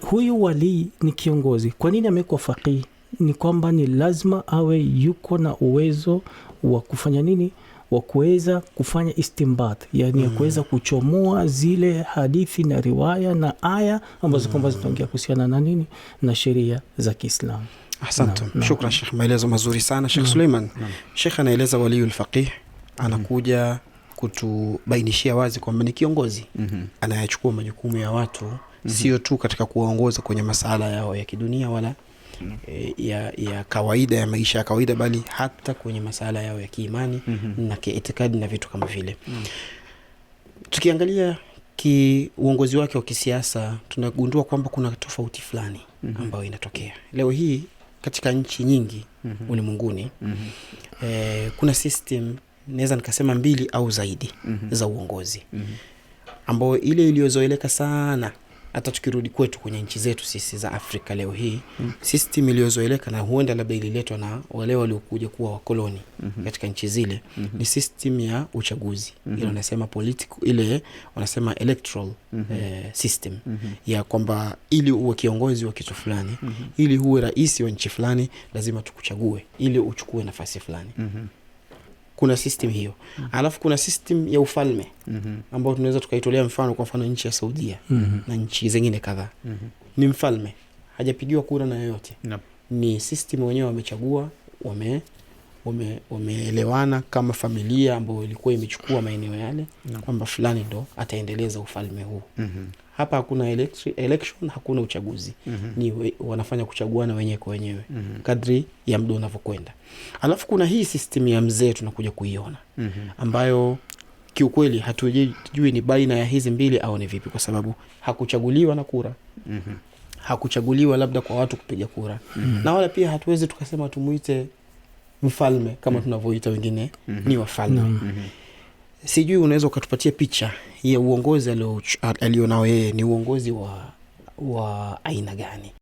Huyu walii ni kiongozi. Kwa nini amewekwa faqihi? Ni kwamba ni lazima awe yuko na uwezo wa kufanya nini, wa kuweza kufanya istimbat, yani ya kuweza kuchomoa zile hadithi na riwaya na aya ambazo kwamba zinaongea kuhusiana na nini, na sheria za Kiislamu. Ahsantum. Shukran Shekh, maelezo mazuri sana Shekh Suleiman. Shekh anaeleza waliyul faqih anakuja kutubainishia wazi kwamba ni kiongozi anayechukua majukumu ya watu, sio tu katika kuwaongoza kwenye masala yao ya kidunia wala ya kawaida ya maisha ya kawaida, bali hata kwenye masala yao ya kiimani na kiitikadi na vitu kama vile. Tukiangalia uongozi wake wa kisiasa tunagundua kwamba kuna tofauti fulani ambayo inatokea leo hii katika nchi nyingi ulimwenguni. Kuna system naweza nikasema mbili au zaidi za uongozi, ambayo ile iliyozoeleka sana, hata tukirudi kwetu kwenye nchi zetu sisi za Afrika leo hii, system iliyozoeleka na huenda labda ililetwa na wale waliokuja kuwa wakoloni katika nchi zile, ni system ya uchaguzi. Ile wanasema political, ile wanasema electoral system, ya kwamba ili uwe kiongozi wa kitu fulani, ili uwe rais wa nchi fulani, lazima tukuchague ili uchukue nafasi fulani. Kuna system hiyo. Alafu kuna system ya ufalme ambao tunaweza tukaitolea mfano, kwa mfano nchi ya Saudia na nchi zingine kadhaa. Ni mfalme, hajapigiwa kura na yoyote. Ni system wenyewe wamechagua, wameelewana kama familia ambayo ilikuwa imechukua maeneo yale, kwamba fulani ndo ataendeleza ufalme huu. Hapa hakuna election, hakuna uchaguzi. Ni wanafanya kuchaguana wenyewe kwa wenyewe kadri ya muda unavyokwenda. Alafu kuna hii system ya mzee tunakuja kuiona, ambayo kiukweli hatujui ni baina ya hizi mbili au ni vipi, kwa sababu hakuchaguliwa na kura. Hakuchaguliwa labda kwa watu kupiga kura. Na wala pia hatuwezi tukasema tumuite mfalme kama tunavyoita wengine ni wafalme. Sijui unaweza ukatupatia picha ya uongozi alionao yeye, ni uongozi wa aina gani?